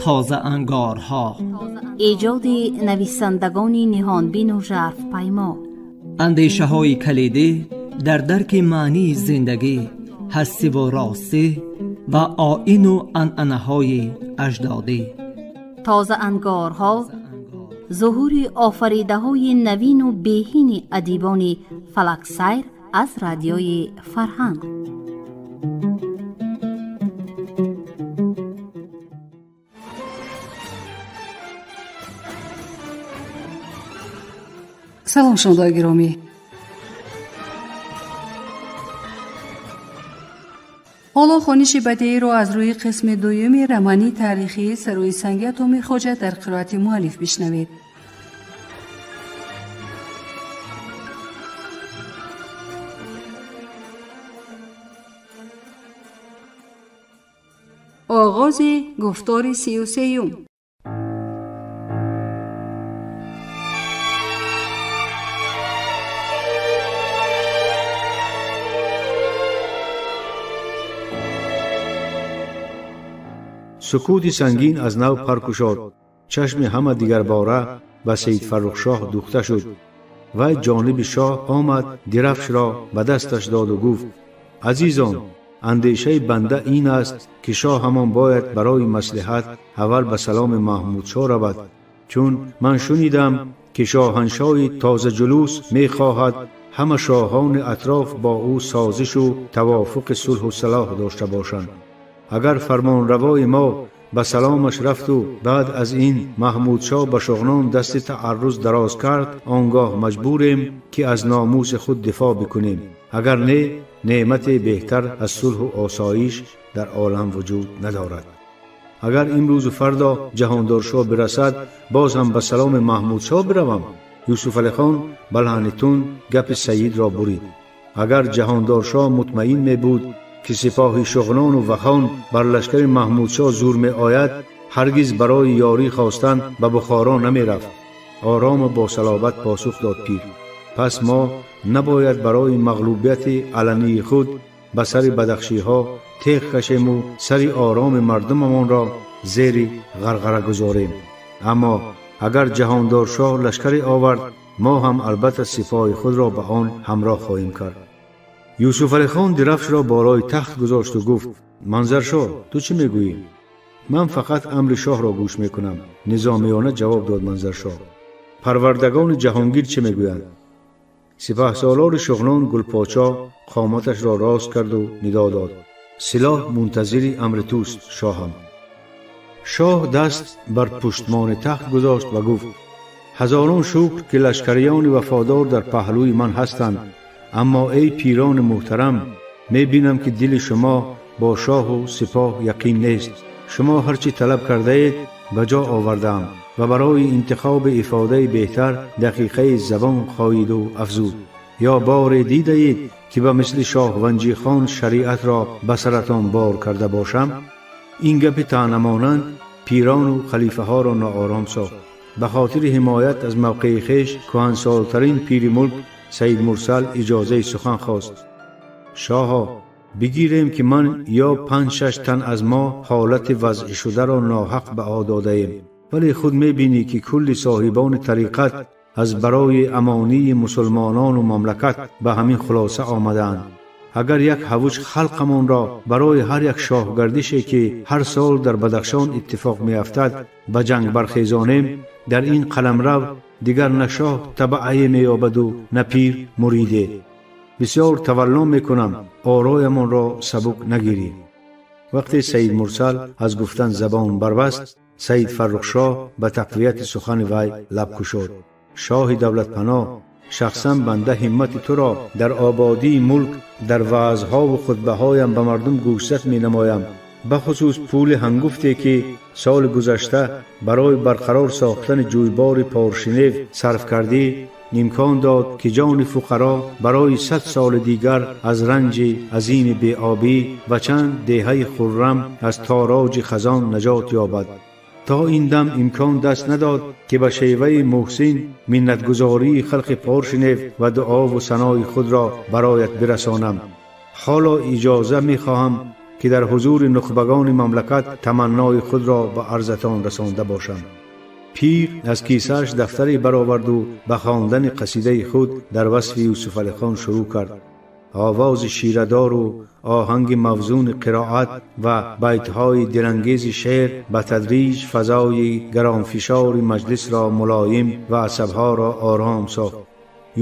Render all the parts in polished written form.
Тозаангорҳо, эҷоди нависандагони ниҳонбину жарфпаймо, андешаҳои калидӣ дар дарки маънии зиндагӣ, ҳастиву ростӣ ва оину анъанаҳои аҷдодӣ. Тозаангорҳо зуҳури офаридаҳои навину беҳини адибони фалаксайр аз радиои Фарҳанг. Салом, шунавандаи гиромӣ. Ҳоло хониши бадеиро аз рӯи қисми дуюми романи таърихии Сарои санги Атоми Хоҷа дар қироати муаллиф бишнавед. Оғози гуфтори 33-юм. Сукути сангин аз нав пар кушод. Чашми ҳама дигарбора ба Саид Фаррухшоҳ духта шуд. Вай ҷониби шоҳ омад, дирафшро ба дасташ доду гуфт: азизон, андешаи банда ин аст, ки шоҳ ҳамон бояд барои маслиҳат аввал ба саломи Маҳмудшоҳ равад, чун ман шунидам, ки шоҳаншоҳи тозаҷулус мехоҳад ҳама шоҳони атроф бо ӯ созишу тавофуқи сулҳу салоҳ дошта бошанд. Агар фармонравои мо ба саломаш рафту баъд аз ин Маҳмудшоҳ ба Шуғнон дасти таъарруз дароз кард, он гоҳ маҷбурем, ки аз номуси худ дифоъ бикунем. Агар не, неъмате беҳтар аз сулҳу осоиш дар олам вуҷуд надорад. Агар имрӯзу фардо Ҷаҳондоршоҳ бирасад, боз ҳам ба саломи Маҳмудшоҳ биравам. Юсуфалихон ба лаҳни тунд гапи Саидро бурид. Агар Ҷаҳондоршоҳ мутмаин мебуд, ки сипоҳи Шуғнону Вахон бар лашкари Маҳмудшоҳ зур меояд, ҳаргиз барои ёрӣ хостан ба Бухоро намерафт. Орому бо салобат посух дод пир. Пас мо набояд барои мағлубияти алании худ ба сари бадахшиҳо теғ кашему сари ороми мардумамонро зери ғарғара гузорем. Аммо агар Ҷаҳондоршоҳ лашкаре овард, мо ҳам албатта сипоҳи худро ба он ҳамроҳ хоҳем кард. Юсуфалихон дирафшро болои тахт гузошту гуфт: Манзаршоҳ, ту чӣ мегӯӣ? Ман фақат амри шоҳро гӯш мекунам, низомиёна ҷавоб дод Манзаршоҳ. Парвардагони Ҷаҳонгир чӣ мегӯянд? Сипаҳсолори Шуғнон Гулпочо қоматашро рост карду нидо дод: силоҳ мунтазири амри туст, шоҳам. Шоҳ даст бар пуштмони тахт гузошт ва гуфт: ҳазорон шукр, ки лашкариёни вафодор дар паҳлӯи ман ҳастанд. Аммо эй пирони муҳтарам, мебинам, ки дили шумо бо шоҳу сипоҳ яқин нест. Шумо ҳар чӣ талаб кардаед, ба ҷо овардаам ва барои интихоби ифодаи беҳтар дақиқаи забон хоҳиду афзуд. Ё боре дидаед, ки ба мисли шоҳ Ванҷихон шариатро ба саратон бор карда бошам? Ин гапи таънамонанд пирону халифаҳоро ноором сохт. Ба хотири ҳимоят аз мавқеи хеш кӯҳансолтарин пири мулк Саид Мурсал иҷозаи сухан хост. Шоҳо, бигирем, ки ман ё 5-6 тан аз мо ҳолати вазъшударо ноҳақ ба о додаем, вале худ мебинӣ, ки кулли соҳибони тариқат аз барои амонии мусулмонону мамлакат ба ҳамин хулоса омадаанд. Агар як ҳавуҷ халқамонро барои ҳар як шоҳгардише, ки ҳар сол дар Бадахшон иттифоқ меафтад, ба ҷанг бархезонем, дар ин қаламрав дигар на шоҳ табаъе меёбаду на пир муриде. Бисёр тавалло мекунам, ороямонро сабук нагирӣ. Вақте Саид Мурсал аз гуфтан забон барбаст, Саид Фаррухшоҳ ба тақвияти сухани вай лаб кушод. Шоҳи давлатпаноҳ, шахсан банда ҳиммати туро дар ободии мулк дар ваъзҳову хутбаҳоям ба мардум гӯшзад менамоям. Бахусус пули ҳангуфте, ки соли гузашта барои барқарор сохтани ҷӯйбори Поршинев сарф кардӣ, имкон дод, ки ҷони фуқаро барои 100 соли дигар аз ранҷи азими беобӣ ва чанд деҳаи хуррам аз тороҷи хазон наҷот ёбад. То ин дам имкон даст надод, ки ба шеваи Муҳсин миннатгузории халқи Поршинев ва дуову санои худро бароят бирасонам. Ҳоло иҷоза мехоҳам ки дар ҳузури нухбагони мамлакат таманнои худро ба арзатон расонда бошам. Пир аз кисааш дафтаре бароварду ба хондани қасидаи худ дар васфи Юсуфалихон шурӯъ кард. Овози ширадору оҳанги мавзуни қироат ва байтҳои дилангези шеър ба тадриҷ фазои гаронфишори маҷлисро мулоим ва асабҳоро ором сохт.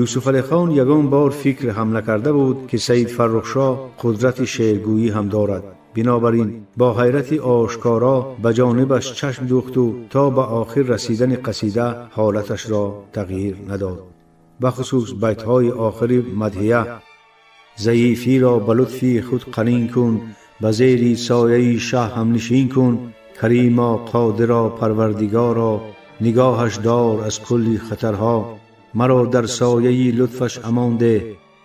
Юсуфалихон ягон бор фикр ҳам накарда буд, ки Саид Фаррухшоҳ қудрати шеъргӯӣ ҳам дорад. Бинобар ин бо ҳайрати ошкоро ба ҷонибаш чашм дӯхту то ба охир расидани қасида ҳолаташро тағйир надод. Бахусус байтҳои охири мадҳия: заифиро ба лутфи худ қарин кун, ба зери сояи шаҳ ҳамнишин кун, каримо қодиро парвардигоро нигоҳаш дор аз кулли хатарҳо, маро дар сояи лутфаш амон деҳ,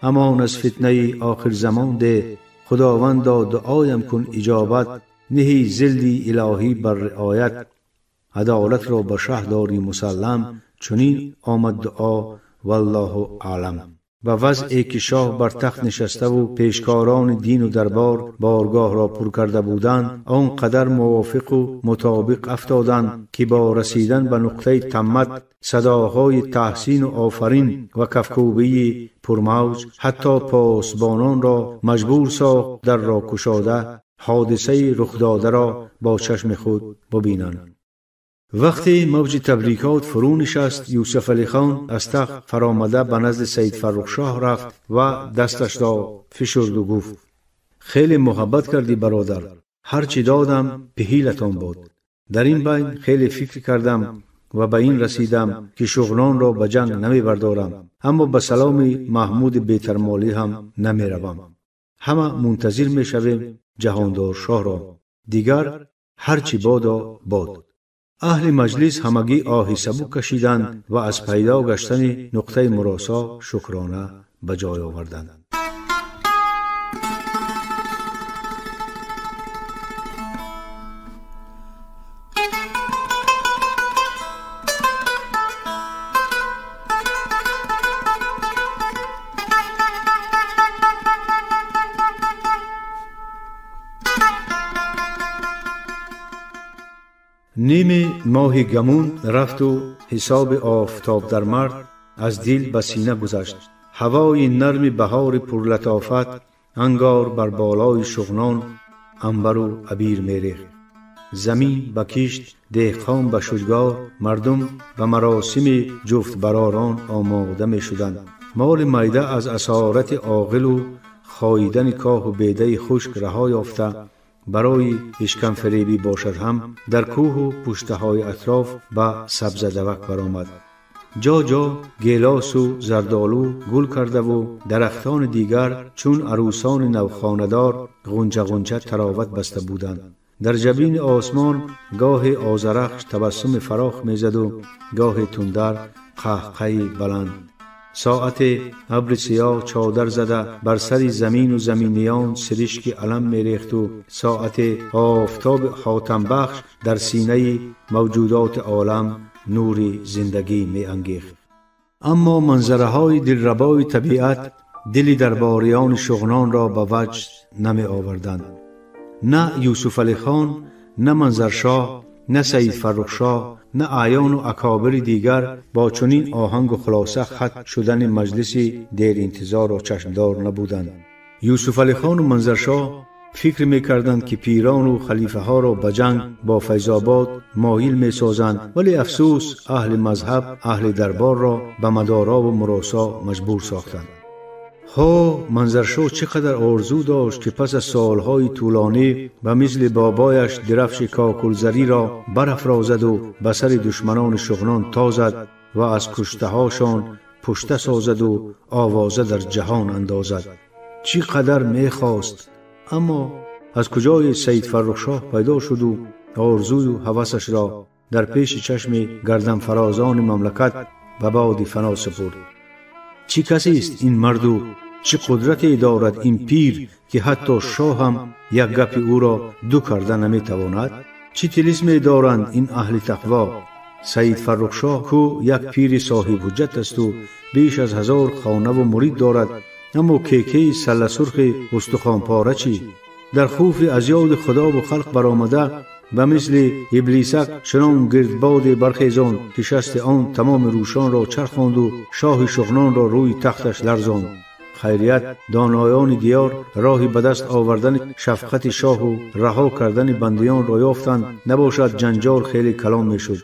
амон аз фитнаи охирзамон деҳ, худовандо дуоям кун иҷобат, ниҳи зилли илоҳӣ бар риоят, адолатро ба шаҳ дори мусаллам, чунин омад дуо, валлоҳу аълам. Ба вазъе ки шоҳ бар тахт нишаставу пешкорони дину дарбор боргоҳро пур карда буданд, он қадар мувофиқу мутобиқ афтоданд, ки бо расидан ба нуқтаи таммат садоҳои таҳсину офарин ва кафкӯбии пурмавҷ ҳатто посбононро маҷбур сохт дарро кушода ҳодисаи рухдодаро бо чашми худ бубинанд. Вақте мавҷи табрикот фурӯ нишаст, Юсуфалихон аз тахт фаромада ба назди Саид Фаррухшоҳ рафт ва дасташро фишурду гуфт: хеле муҳаббат кардӣ, бародар, ҳар чӣ додам пиҳилатон буд. Дар ин байн хеле фикр кардам ва ба ин расидам, ки шуғнонро ба ҷанг намебардорам, аммо ба саломи Маҳмуди Бетармолӣ ҳам намеравам. Ҳама мунтазир мешавем ҷаҳондоршоҳро. Дигар ҳар чӣ бодо бод. Аҳли маҷлис ҳамагӣ оҳи сабук кашиданд ва аз пайдо гаштани нуқтаи муросо шукрона ба ҷой оварданд. Ними моҳи гамун рафту ҳисоби офтоб дар мард аз дил ба сина гузашт. Ҳавои нарми баҳори пурлатофат ангор бар болои шуғнон анбару абир мерехт. Замин ба кишт, деҳқон ба шудгор, мардум ба маросими ҷуфтбаророн омода мешуданд. Моли майда аз асорати оғилу хоидани коҳу бедаи хушк раҳо ёфта, барои ишкамфиребӣ бошад ҳам дар кӯҳу пуштаҳои атроф ба сабзадавак баромад. Ҷо-ҷо гелосу зардолу гул кардаву дарахтони дигар чун арӯсони навхонадор ғунча-ғунча тароват баста буданд. Дар ҷабини осмон гоҳе озарахш табассуми фарох мезаду гоҳе тундар қаҳқаи баланд. Соате абри сиёҳ чодар зада бар сари замину заминиён сиришки алам мерехту соате офтоби ҳотамбахш дар синаи мавҷудоти олам нури зиндагӣ меангехт. Аммо манзараҳои дилрабои табиат дили дарбориёни шуғнонро ба ваҷд намеоварданд. На Юсуфалихон, на Манзаршоҳ, на Саид Фаррухшоҳ, на аъёну акобири дигар бо чунин оҳангу хулоса хат шудани маҷлиси деринтизорро чашмдор набуданд. Юсуфалихону Манзаршоҳ фикр мекарданд, ки пирону халифаҳоро ба ҷанг бо Файзобод моил месозанд, вале афсӯс, аҳли мазҳаб аҳли дарборро ба мадорову муросо маҷбур сохтанд. Ҳо, Манзаршоҳ чӣ қадар орзу дошт, ки пас аз солҳои тӯлонӣ ба мисли бобояш дирафши кокулзариро барафрозаду ба сари душманони шуғнон тозад ва аз куштаҳошон пушта созаду овоза дар ҷаҳон андозад. Чӣ қадар мехост, аммо аз куҷои Саид Фаррухшоҳ пайдо шуду орзую ҳавасашро дар пеши чашми гарданфарозони мамлакат ба боди фано супурд. Чӣ касест ин марду, чӣ қудрате дорад ин пир, ки ҳатто шоҳ ҳам як гапи ӯро ду карда наметавонад? Чӣ тилисме доранд ин аҳли тақво? Саид Фаррухшоҳ ку як пири соҳибҳуҷҷат асту беш аз 1000 хонаву мурид дорад, аммо кекаи салласурхи устухонпора чӣ? Дар хуфи аз ёди Худову халқ баромада ба мисли иблисак чунон гирдбоде бархезонд, ки шасти он тамоми Рӯшонро чархонду шоҳи Шуғнонро рӯи тахташ ларзонд. Хайрият, доноёни диёр роҳи ба даст овардани шафқати шоҳу раҳо кардани бандиёнро ёфтанд, набошад ҷанҷол хеле калон мешуд.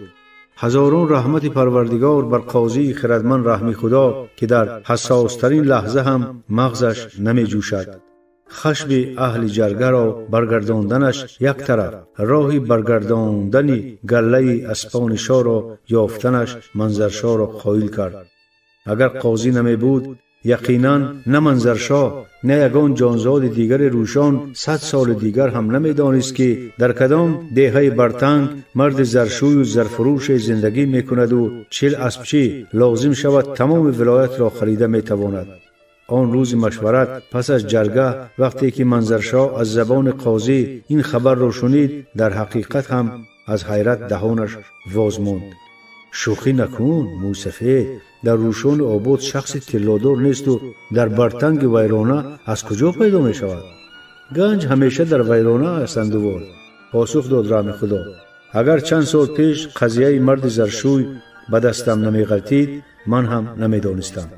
Ҳазорон раҳмати Парвардигор бар қозии хирадманд Раҳми Худо, ки дар ҳассостарин лаҳза ҳам мағзаш намеҷӯшад. Хашми аҳли ҷаргаро баргардонданаш як тараф, роҳи баргардондани галлаи аспони шоҳро ёфтанаш Манзаршоҳро қоил кард. Агар қозӣ намебуд, яқинан на Манзаршоҳ, на ягон ҷонзоди дигари Рӯшон 100 соли дигар ҳам намедонист, ки дар кадом деҳаи Бартанг марди заршӯю зарфурӯше зиндагӣ мекунаду 40 аспчӣ лозим шавад тамоми вилоятро харида метавонад. Он рӯзи машварат пас аз ҷарга, вақте ки Манзаршоҳ аз забони қозӣ ин хабарро шунид, дар ҳақиқат ҳам аз ҳайрат даҳонаш воз монд. Шӯхӣ накун, мӯйсафед, дар Рӯшони обод шахси тиллодор несту дар Бартанги вайрона аз куҷо пайдо мешавад? Ганҷ ҳамеша дар вайрона аст, андувор, посух дод Раҳми Худо. Агар чанд сол пеш қазияи марди заршӯй ба дастам намеғалтид, ман ҳам намедонистам.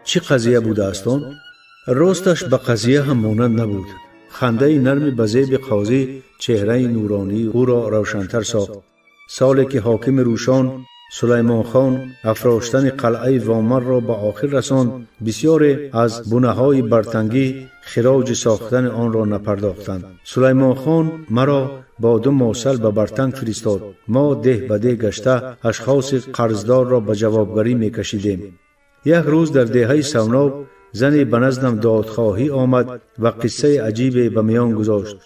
Чӣ қазия будааст он? Росташ ба қазия ҳам монанд набуд. Хандаи нарми ба зеби қозӣ чеҳраи нуронии ӯро равшантар сохт. Соле ки ҳокими Рӯшон Сулаймонхон афроштани қалъаи Вомарро ба охир расонд, бисёре аз бунаҳои бартангӣ хироҷи сохтани онро напардохтанд. Сулаймонхон маро бо 2 мосал ба Бартанг фиристод. Мо деҳ ба деҳ гашта ашхоси қарздорро ба ҷавобгарӣ мекашидем. Як рӯз дар деҳаи Савноб зане ба наздам додхоҳӣ омад ва қиссаи аҷибе ба миён гузошт.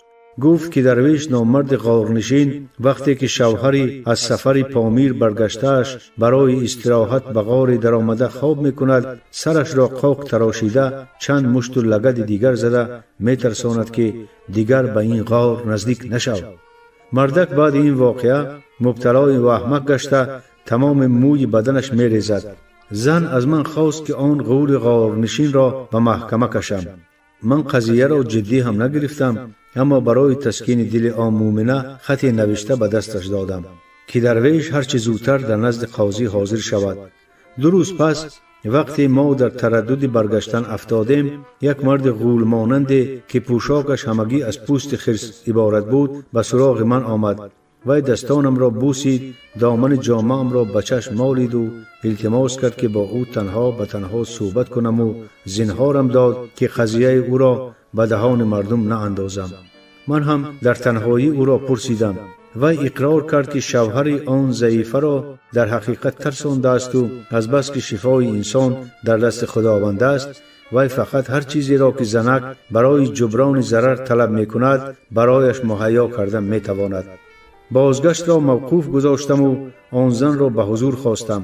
Гуфт, ки дарвеш номарди ғорнишин вақте ки шавҳари аз сафари Помир баргаштааш барои истироҳат ба ғоре даромада хоб мекунад, сарашро қоқ тарошида чанд мушту лагади дигар зада метарсонад, ки дигар ба ин ғор наздик нашав. Мардак баъди ин воқеа мубталои ваҳмак гашта тамоми мӯи баданаш мерезад. Зан аз ман хост, ки он ғули ғорнишинро ба маҳкама кашам. Ман қазияро ҷиддӣ ҳам нагирифтам, аммо барои таскини дили он мӯмина хате навишта ба дасташ додам, ки дарвеш ҳарчи зудтар дар назди қозӣ ҳозир шавад. 2 рӯз пас вақте мо дар тараддуди баргаштан афтодем, як марди ғулмонанде, ки пӯшокаш ҳамагӣ аз пӯсти хирс иборат буд, ба суроғи ман омад. Вай дастонамро бусид, домани ҷомаамро ба чашм молиду илтимос кард, ки бо ӯ танҳо ба танҳо суҳбат кунаму зинҳорам дод, ки қазияи ӯро ба даҳони мардум наандозам. Ман ҳам дар танҳоӣ ӯро пурсидам. Вай иқрор кард, ки шавҳари он заифаро дар ҳақиқат тарсондаасту азбаски шифои инсон дар дасти Худованд аст, вай фақат ҳар чизеро, ки занак барои ҷуброни зарар талаб мекунад, барояш муҳайё карда метавонад. Бозгаштро мавқуф гузоштаму он занро ба ҳузур хостам.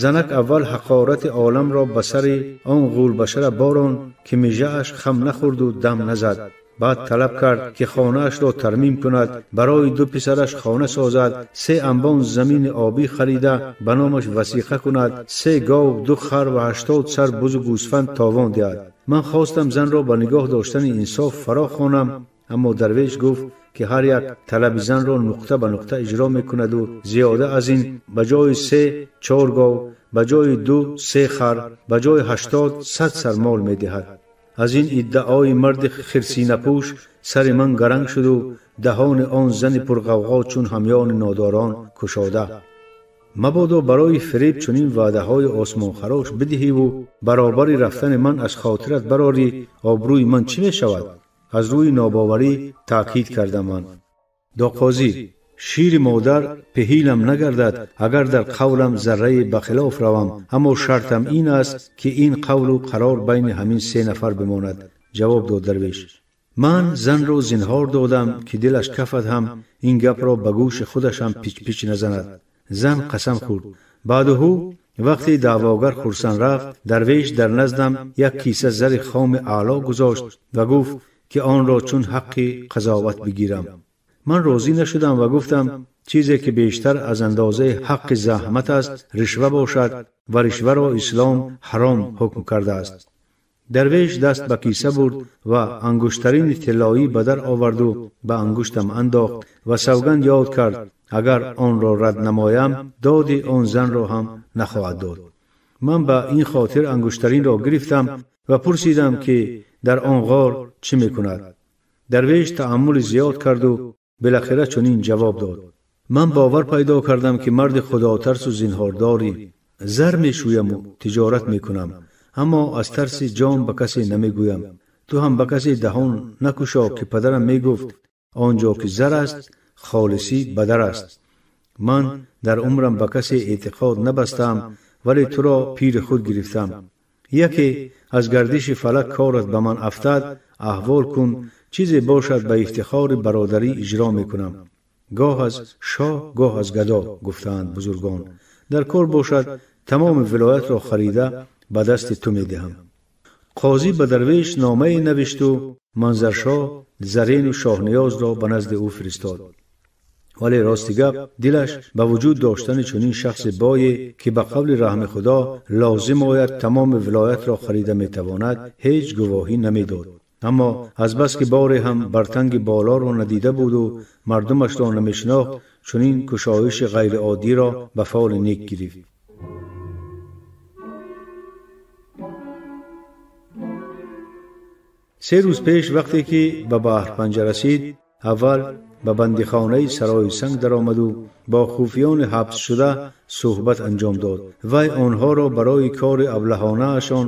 Занак аввал ҳақорати оламро ба сари он ғулбашара боронд, ки мижааш хам нахӯрду дам назад. Баъд талаб кард, ки хонаашро тармим кунад, барои 2 писараш хона созад, 3 анбон замини обӣ харида ба номаш васиқа кунад, 3 гов, 2 хар ва 80 сар бузу гӯсфанд товон диҳад. Ман хостам занро ба нигоҳ доштани инсоф фаро хонам, аммо дарвеш гуфт, ки ҳар як талаби занро нуқта ба нуқта иҷро мекунаду зиёда аз ин ба ҷои 3 4 гов, ба ҷои 2 3 хар, ба ҷои 80 100 сар мол медиҳад. Аз ин иддаои марди хирсинапӯш сари ман гаранг шуду даҳони он зани пурғавғо чун ҳамёни нодорон кушода. Мабодо барои фиреб чунин ваъдаҳои осмонхарош бидиҳиву баробари рафтани ман аз хотират барорӣ, обрӯи ман чӣ мешавад? Аз рӯи нобоварӣ таъкид кардам ман. Доқозӣ, шири модар пеҳилам нагардад, агар дар қавлам заррае ба хилоф равам, аммо шартам ин аст, ки ин қавлу қарор байни ҳамин 3 нафар бимонад, ҷавоб дод дарвеш. Ман занро зинҳор додам, ки дилаш кафад ҳам ин гапро ба гӯши худаш ҳам пичпич назанад. Зан қасам хӯрд. Баъдуҳу вақте даъвогар хурсанд рафт, дарвеш дар наздам як киса зари хоми аъло гузошт ва гуфт, ки онро чун ҳаққи қазоват бигирам. Ман розӣ нашудам ва гуфтам, чизе ки бештар аз андозаи ҳаққи заҳмат аст, ришва бошад ва ришваро ислом ҳаром ҳукм кардааст. Дарвеш даст ба киса бурд ва ангуштарини тиллоӣ ба дар оварду ба ангуштам андохт ва савганд ёд кард, агар онро рад намоям, доди он занро ҳам нахоҳад дод. Ман ба ин хотир ангуштаринро гирифтам ва пурсидам, ки дар он ғор чӣ мекунад. Дарвеш тааммули зиёд карду билахира чунин ҷавоб дод: ман бовар пайдо кардам, ки марди худотарсу зинҳордорӣ. Зар мешӯяму тиҷорат мекунам, аммо аз тарси ҷон ба касе намегӯям. Ту ҳам ба касе даҳон накушо, ки падарам мегуфт: он ҷо ки зар аст, холисӣ бадар аст. Ман дар умрам ба касе эътиқод набастам, вале туро пири худ гирифтам. Яке аз гардиши фалак корат ба ман афтад, аҳвол кун, чизе бошад ба ифтихори бародарӣ иҷро мекунам. Гоҳ аз шоҳ, гоҳ аз гадо, гуфтаанд бузургон. Дар кор бошад, тамоми вилоятро харида ба дасти ту медиҳам. Қозӣ ба дарвеш номае навишту Манзаршоҳ Зарену Шоҳниёзро ба назди ӯ фиристод. Вале рости гап, дилаш ба вуҷуд доштани чунин шахси бое, ки ба қавли раҳми Худо лозим ояд тамоми вилоятро харида метавонад, ҳеҷ гувоҳӣ намедод. Аммо азбаски боре ҳам бартанги болоро надида буду мардумашро намешинохт, чунин кушоиши ғайриоддиро ба фоли нек гирифт. 3 рӯз пеш вақте ки ба Баҳрпанҷа расид, аввал ба бандихонаи Сарои Санг даромаду бо хуфиёни ҳабсшуда суҳбат анҷом дод. Вай онҳоро барои кори аблаҳонаашон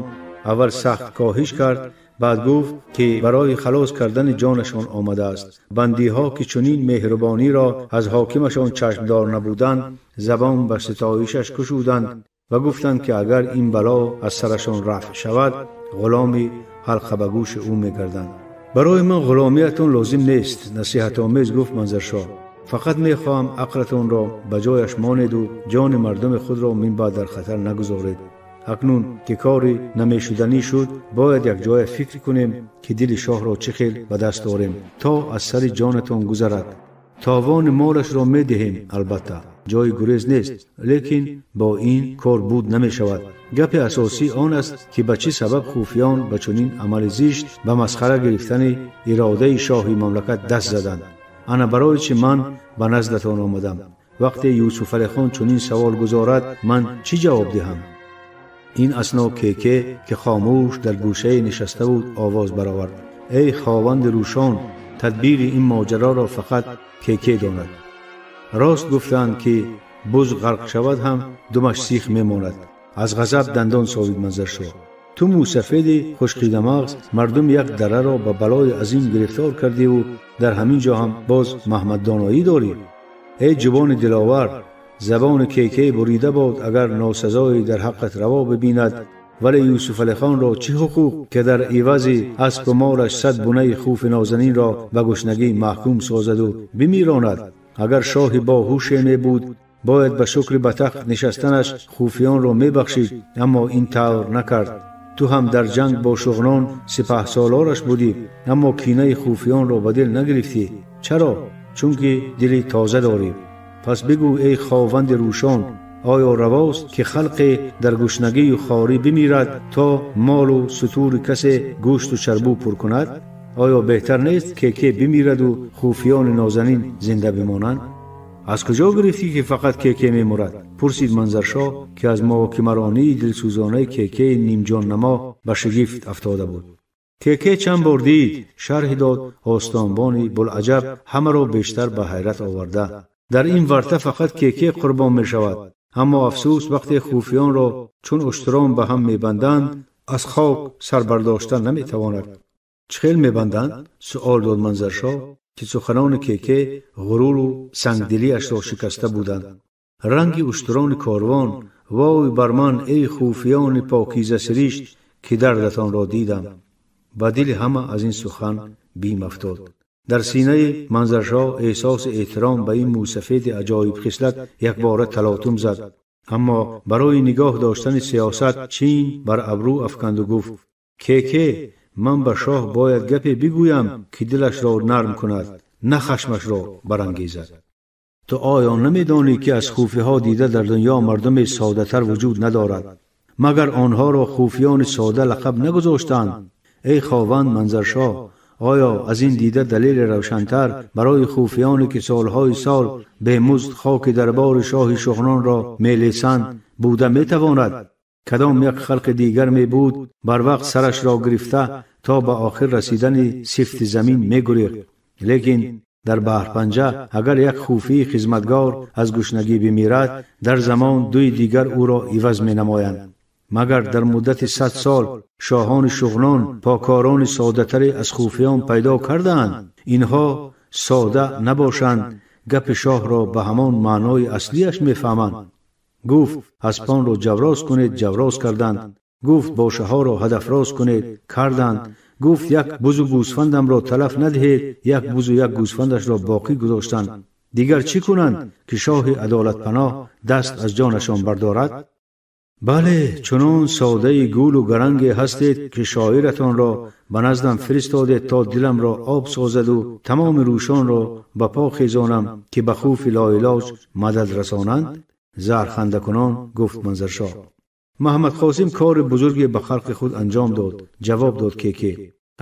аввал сахт коҳиш кард, баъд гуфт, ки барои халос кардани ҷонашон омадааст. Бандиҳо, ки чунин меҳрубониро аз ҳокимашон чашмдор набуданд, забон ба ситоишаш кушуданд ва гуфтанд, ки агар ин бало аз сарашон рафъ шавад, ғуломи ҳалқа ба гӯши ӯ мегарданд. Барои ман ғуломиятон лозим нест, насиҳатомез гуфт Манзаршоҳ. Фақат мехоҳам ақлатонро ба ҷояш монеду ҷони мардуми худро минбаъд дар хатар нагузоред. Акнун ки кори намешуданӣ шуд, бояд якҷоя фикр кунем, ки дили шоҳро чӣ хел ба даст орем, то аз сари ҷонатон гузарад. Товони молашро медиҳем, албатта ҷои гурез нест, лекин бо ин кор буд намешавад. Гапи асосӣ он аст, ки ба чӣ сабаб хуфиён ба чунин амали зишт, ба масхара гирифтани иродаи шоҳи мамлакат даст заданд. Ана барои чӣ ман ба наздатон омадам. Вақте Юсуфалихон чунин савол гузорад, ман чӣ ҷавоб диҳам? Ин асно Кеке, ки хомӯш дар гӯшае нишаста буд, овоз баровард: эй хованди рӯшон, тадбири ин моҷароро фақат Кеке донад. Рост гуфтанд, ки буз ғарқ шавад ҳам думаш сих мемонад. Аз ғазаб дандон совид Манзаршоҳ. Ту мӯсафеди хушқидамағз мардум як дараро ба балои азим гирифтор кардиву дар ҳамин ҷо ҳам боз маҳмаддоноӣ дорӣ. Эй ҷубони диловар, забони Кеке бурида бод, агар носазое дар ҳаққат раво бибинад. Вале Юсуфалихонро чӣ ҳуқуқ, ки дар ивази аспу молаш 100 бунаи хуфи нозанинро ба гушнагӣ маҳкум созаду бимиронад? Агар шоҳи боҳуше мебуд, бояд ба шукри ба тахт нишастанаш хуфиёнро мебахшид, аммо ин тавр накард. Ту ҳам дар ҷанг бо шуғнон сипаҳсолораш будӣ, аммо кинаи хуфиёнро ба дил нагирифтӣ. Чаро? Чунки дили тоза дорӣ. Пас бигӯ, эй хованди рӯшон, оё равост, ки халқе дар гушнагию хорӣ бимирад, то молу сутури касе гӯшту чарбу пур кунад? Оё беҳтар нест, Кеке бимираду хуфиёни нозанин зинда бимонанд? Аз куҷо гирифтӣ, ки фақат Кеке мемурад? Пурсид Манзаршоҳ, ки аз муҳокимаронии дилсӯзонаи Кекеи нимҷоннамо ба шигифт афтода буд. Кеке чанд бор дид, шарҳи дод остонбони Булаҷаб, ҳамаро бештар ба ҳайрат оварда. Дар ин варта фақат Кеке қурбон мешавад, аммо афсӯс, вақте хуфиёнро чун уштурон ба ҳам мебанданд, аз хок сар бардошта наметавонад. Чӣ хел мебанданд? Суол дод Манзаршоҳ, ки суханони Кеке ғуруру сангдилиашро шикаста буданд. Ранги уштурони корвон, вой бар ман, эй хуфиёни покизасиришт, ки дардатонро дидам. Ба дили ҳама аз ин сухан бим афтод. Дар синаи Манзаршоҳ эҳсоси эҳтиром ба ин мӯсафеди аҷоибхислат якбора талотум зад, аммо барои нигоҳ доштани сиёсат чин бар абрӯ афканду гуфт: Кеке, ман ба шоҳ бояд гапе бигӯям, ки дилашро нарм кунад, на хашмашро барангезад. Ту оё намедонӣ, ки аз хуфиҳо дида дар дунё мардуми содатар вуҷуд надорад? Магар онҳоро хуфиёни сода лақаб нагузоштанд? Эй хованд Манзаршоҳ, оё аз ин дида далели равшантар барои хуфиёне ки солҳои сол бемузд хоки дарбори шоҳи Шуғнонро мелесанд буда метавонад? Кадом як халқи дигар мебуд, барвақт сарашро гирифта то ба охир расидани сифти замин мегурехт. Лекин дар Баҳрпанҷа агар як хуфии хизматгор аз гушнагӣ бимирад, дар замон дуи дигар ӯро иваз менамоянд. Магар дар муддати 100 сол шоҳони Шуғнон покорони содатаре аз хуфиён пайдо кардаанд? Инҳо сода набошанд, гапи шоҳро ба ҳамон маънои аслиаш мефаҳманд. Гуфт аспонро ҷавроз кунед, ҷавроз карданд. Гуфт бошаҳоро ҳадафроз кунед, карданд. Гуфт як бузу гӯсфандамро талаф надиҳед, як бузу як гӯсфандашро боқӣ гузоштанд. Дигар чӣ кунанд ки шоҳи адолатпаноҳ даст аз ҷонашон бардорад? Бале, чунон содаи гулу гаранге ҳастед ки шоиратонро ба наздам фиристодед то диламро об созаду тамоми рӯшонро ба по хезонам ки ба хуфи лоилоҷ мадад расонанд. Зархандакунон гуфт Манзаршоҳ. Маҳмад Қосим кори бузурге ба халқи худ анҷом дод, ҷавоб дод Кеке.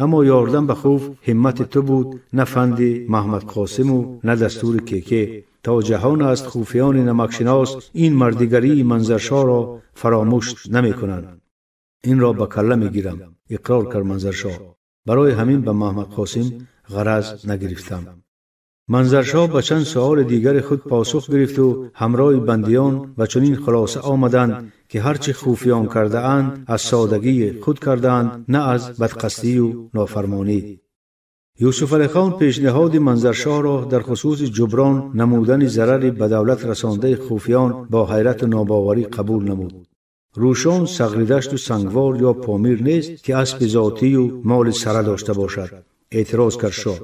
Аммо ёрдам ба хуф ҳиммати ту буд, на фанди Маҳмад Қосиму на дастури Кеке. То ҷаҳон аст хуфиёни намакшинос ин мардигарии Манзаршоҳро фаромӯш намекунанд. Инро ба калла мегирам, иқрор кард Манзаршоҳ. Барои ҳамин ба Маҳмад Қосим ғараз нагирифтам. Манзаршоҳ ба чанд суоли дигари худ посух гирифту ҳамроҳи бандиён ба чунин хулоса омаданд ки ҳарчи хуфиён кардаанд аз содагии худ кардаанд, на аз бадқасдию нофармонӣ. Юсуфалихон пешниҳоди Манзаршоҳро дар хусуси ҷуброн намудани зарари ба давлат расондаи хуфиён бо ҳайрату нобоварӣ қабул намуд. Рӯшон Сағридашту Сангвор ё Помир нест ки аспи зотию моли сара дошта бошад, эътироз кард шоҳ.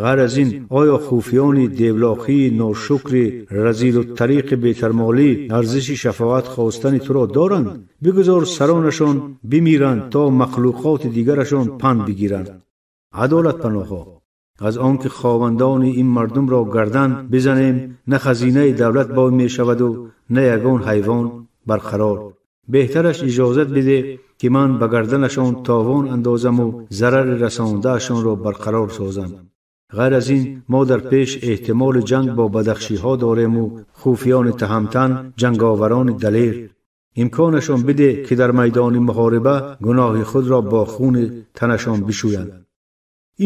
Ғайр аз ин, оё хуфиёни девлохии ношукри разилу тариқи бетармолӣ арзиши шафоат хостани туро доранд? Бигузор саронашон бимиранд то махлуқоти дигарашон панд бигиранд. Адолатпаноҳҳо, аз он ки ховандони ин мардумро гардан бизанем, на хазинаи давлат бой мешаваду на ягон ҳайвон барқарор. Беҳтараш иҷозат биде ки ман ба гарданашон товон андозаму зарари расондаашонро барқарор созам. Ғайр аз ин, мо дар пеш эҳтимоли ҷанг бо бадахшиҳо дорему хуфиёни таҳамтан, ҷанговарони далер. Имконашон биде ки дар майдони муҳориба гуноҳи худро бо хуни танашон бишӯянд.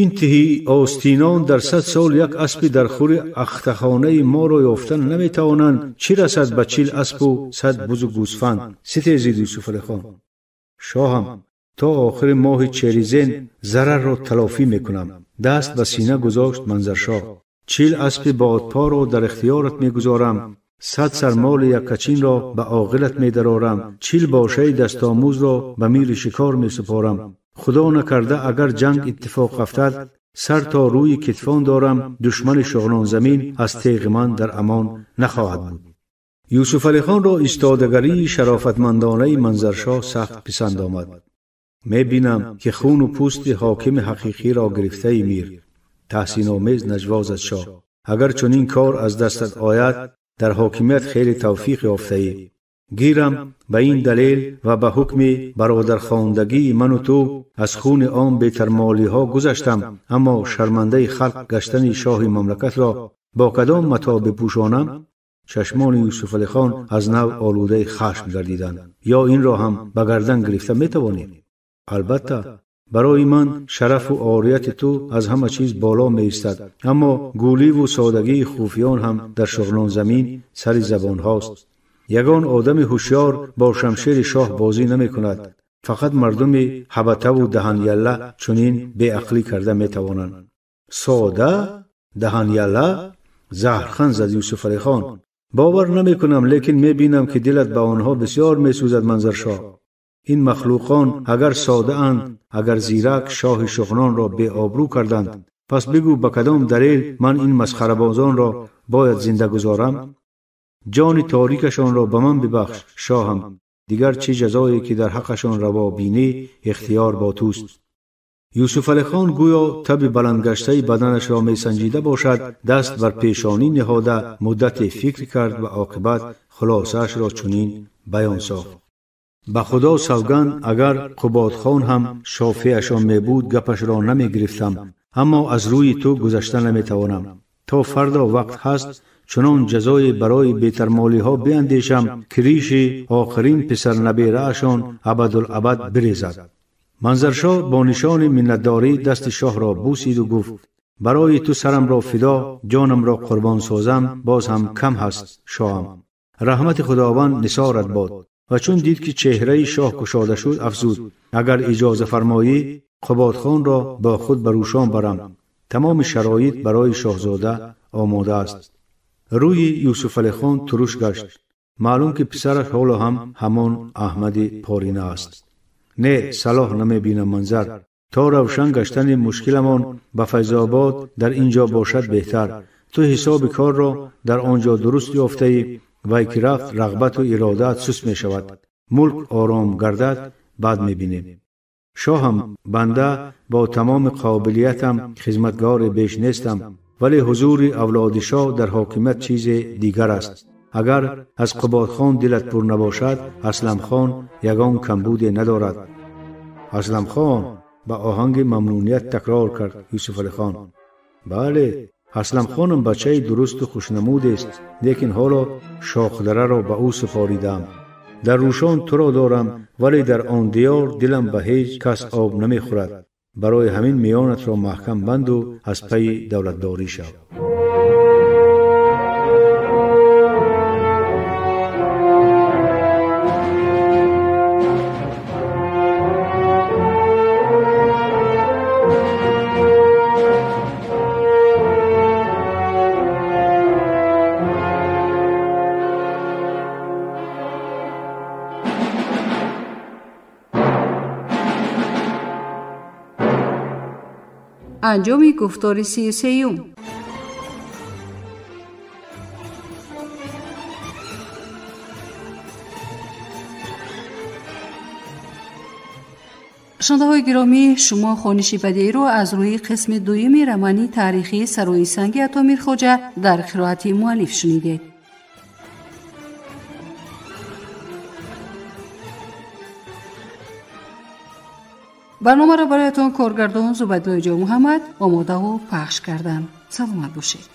Ин тиҳи остинон дар 100 сол як аспи дар хури ахтахонаи моро ёфтан наметавонанд, чӣ расад ба 40 аспу 100 бузу гӯсфанд? Ситезид Юсуфалихон. Шоҳам, то охири моҳи черизен зарарро талофӣ мекунам. Даст ба сина гузошт Манзаршоҳ. 40 аспи бодпоро дар ихтиёрат мегузорам, 100 сар моли яккачинро ба оғилат медарорам, 40 бошаи дастомӯзро ба мири шикор месупорам. Худо накарда агар ҷанг иттифоқ афтад, сар то рӯи китфон дорам, душмани Шуғнонзамин аз теғи ман дар амон нахоҳад буд. Юсуфалихонро истодагарии шарофатмандонаи Манзаршоҳ сахт писанд омад. Мебинам ки хуну пӯсти ҳокими ҳақиқиро гирифтаи мир. Таҳсиномез наҷво зад шоҳ. Агар чунин кор аз дастат ояд, дар ҳокимият хеле тавфиқ ёфтаӣ. Гирам ба ин далел ва ба ҳукми бародархондагии ману ту аз хуни он бетармолиҳо гузаштам, аммо шармандаи халқ гаштани шоҳи мамлакатро бо кадом матоъ бипӯшонам? Чашмони Юсуфалихон аз нав олудаи хашм гардиданд. Ё инро ҳам ба гардан гирифта метавонӣ? Албатта, барои ман шарафу орияти ту аз ҳама чиз боло меистад, аммо гӯливу содагии хуфиён ҳам дар Шуғнонзамин сари забонҳост. Ягон одами ҳушёр бо шамшери шоҳ бозӣ намекунад. Фақат мардуми ҳабатаву даҳанялла чунин беақлӣ карда метавонанд. Сода? Даҳанялла? Заҳрхан зад Юсуфалихон. Бовар намекунам, лекин мебинам ки дилат ба онҳо бисёр месӯзад Манзаршоҳ. Ин махлуқон агар содаанд, агар зирак шоҳи Шуғнонро беобрӯ карданд, пас бигӯ ба кадом далел ман ин масхарабозонро бояд зинда гузорам? Ҷони торикашонро ба ман бибахш, шоҳам. Дигар чӣ ҷазое ки дар ҳаққашон раво бинӣ, ихтиёр бо туст. Юсуфалихон гӯё таби баландгаштаи баданашро месанҷида бошад, даст бар пешонӣ ниҳода муддате фикр кард ва оқибат хулосаашро чунин баён сохт. Ба Худо савганд, агар Қубодхон ҳам шофеашон мебуд, гапашро намегирифтам, аммо аз рӯи ту гузашта наметавонам. То фардо вақт ҳаст, чунон ҷазое барои бетармолиҳо биандешам, ки риши охирин писарнабераашон абадулабад бирезад. Манзаршоҳ бо нишони миннатдорӣ дасти шоҳро бусиду гуфт: барои ту сарамро фидо, ҷонамро қурбон созам, боз ҳам кам ҳаст, шоҳам. Раҳмати Худованд нисорат бод. Ва чун дид, ки чеҳраи шоҳ кушода шуд, афзуд: агар иҷоза фармоӣ, Қубодхонро бо худ ба Рӯшон барам. Тамоми шароит барои шоҳзода омода аст. Рӯи Юсуфалихон туруш гашт. Маълум, ки писараш ҳоло ҳам ҳамон Аҳмади порина аст. Не, салоҳ намебинам, Манзар. То равшан гаштани мушкиламон ба Файзобод дар ин ҷо бошад беҳтар. Ту ҳисоби корро дар он ҷо дуруст ёфтаӣ, вай ки рафт, рағбату иродаат суст мешавад. Мулк ором гардад, баъд мебинем. Шоҳам, банда бо тамоми қобилиятам хизматгори беш нестам, вале ҳузури авлоди шоҳ дар ҳокимият чизе дигар аст. Агар аз Қубодхон дилат пур набошад, Асламхон ягон камбуде надорад. Асламхон, ба оҳанги мамнуният такрор кард Юсуфалихон. Бале, Асламхонам бачаи дурусту хушнамудест, лекин ҳоло шохдараро ба ӯ супоридаам. Дар Рӯшон туро дорам, вале дар он диёр дилам ба ҳеҷ кас об намехӯрад. Барои ҳамин миёнатро маҳкам банду аз пайи давлатдорӣ шав. Анҷоми гуфтори 33-юм. Шунавандаҳои гиромӣ, шумо хониши бадеиро аз рӯи қисми дуюми романи таърихии Сарои санги Ато Мирхоҷа дар қироати муаллиф шунидед. Барномаро бароятон коргардон Зубайдуллои Ҷонмуҳаммад омодаву пахш карданд. Саломат бошед.